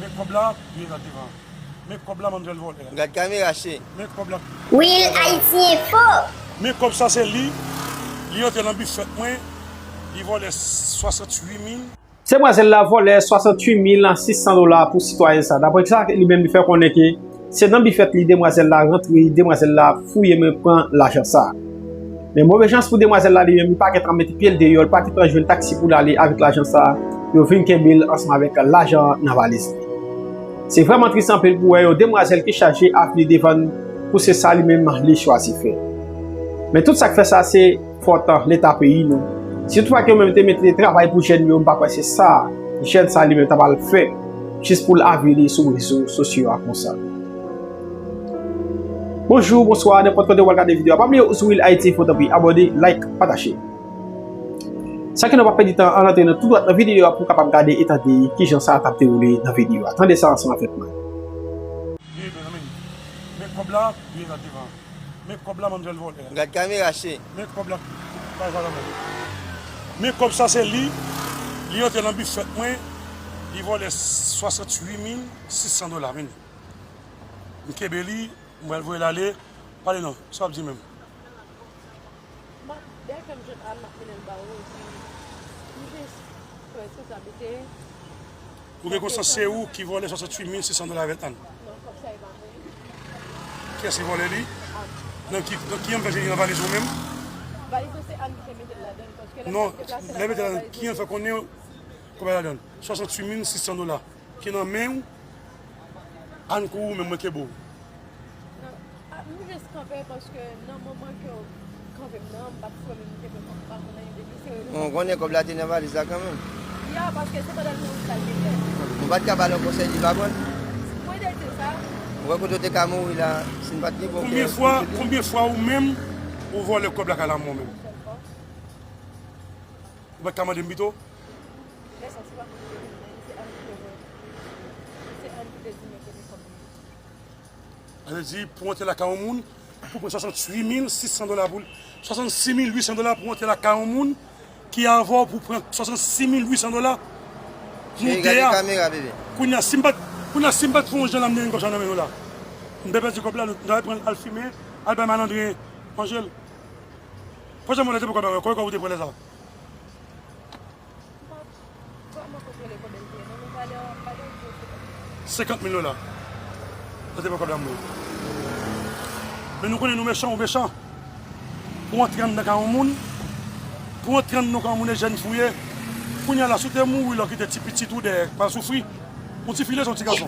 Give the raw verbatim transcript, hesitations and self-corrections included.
Men kòb la, vire gad devan. Men kòb la, manmzèl vòlè a. Gad kamera, che. Men kòb la. Real Haiti Info. Men kòb sa, se li. Li antre nan bifèt mwen. Li vòlè swasanntuit mil. Demwazèl la vòlè swasanntuit mil sis san dola pou sitwayen sa. Daprè sa, li menm li fè konnen ke se nan bifèt li demwazèl la rantre, demwazèl la fouye men pran lajan sa. Men move chans pou demwazèl la, li menm li pa gentan mete pye l deyò, li pa gentan jwenn taksi pou l ale avèk lajan sa. Yo vin kenbe l ansanm avèk lajan nan valiz li. Se vrèman tris anpil pou wè yon demwazèl ki chaje avni devan n pou se sa li menm li chwazi fè. Men tout sa k fè sa se fòt Leta peyi nou. Si toutfwa ke yo menm te mete travay pou jèn yo, m pa kwè se sa jèn sa li menm ta pral fè jis pou l avili sou rezo sosyo a konsa. Bonjou, bonswa, nenpòt kote w al gade videyo a. Pa bliye ou sou Real Haiti Info, tanpri abòne, like, pataje. San ke nou pa pèdi tan, ann antre nan tou dwat nan videyo a pou w kapab gade e tande kijan sa t ap dewoule nan videyo a. Tande sa ansanm avèk mwen. Vire men, men kòb la, vire gad devan. Men kòb la, manmzèl vòlè a. Gad kamera, che. Men kòb la, pa sa la, men. Men kòb sa, se li. Li antre nan bifèt mwen. Li vòlè swasanntuit mil sis san dola, men. M kenbe li, m pral voye l ale. Pale non, sa w ap di menm? M ap, dèyè kè m jwenn al, m ap mennen l ba ou, epi m jis fè responsabilite. Ou gen konsyans se ou ki vòlè swasanntuit mil sis san dola avèk Ann? Non, kòb sa e pa mwen. Kiyès ki vòlè li? Ann. Nan ki, nan ki an m fè se li nan valiz ou menm? Valiz ou se Ann ki te mete l ladan l, paske lè m t ap deplase la, lè m mete l ladan l, ki an fè konnen kòb la ladan l? Swasanntuit mil sis san dola ki nan men w, Ann, kou ou menm mwen kenbe w. Non, a, m jis kanpe paske nan moman ke w kanpe m nan, m pa t fwe menm kenbe kòb, m pa konn anyen depi se rele. Bon, ou konnen kòb la te nan valiz la kanmenm. Ya, paske se pandan l te wè sa l te fè. Nou pa t ka ba l yon konsèy li pa konn. Mwen te di sa. Ou wè kote w te ka mouri la, si n pa t gen bon kè. Konbyen fwa, konbyen fwa ou menm, ou vòlè kòb lakay la mwen menm? Sèl fwa. Ou pa t ka mande m pito? Lè sa, se pa mwen ki te di l, se Ann ki te voye. Se Ann ki te di mwen kote kòb li ye. Sa vle di, pou antre lakay yon moun, pou pran swasanntuit mil sis san dola pou l, swasannsis mil uit san dola pou antre lakay yon moun ki avè w pou pran swasannsis mil uit san dola pou monte a. Gade kamera, bebe. Kounye a, si m pa t, kounye a, si m pa t fè yon jan la, m te vin kòb sa nan men nou la. M te pèdi kòb la, nou, nou ta pran l al fimen, al bay malandren manje l. Pran jan mwen te pran kòb la, kòb ou te pran lè sa. Senkant mil dola. Sa te pran kòb la mwen. Men nou konnen nou mechan, ou mechan. Pou antre anndan kay yon moun, pou antre anndan kay yon moun, e jèn fou ye. Kounye a la, si w te mouri la, w kite ti pitit ou dèyè, pral soufri. Yon tifi lè se yon ti gason.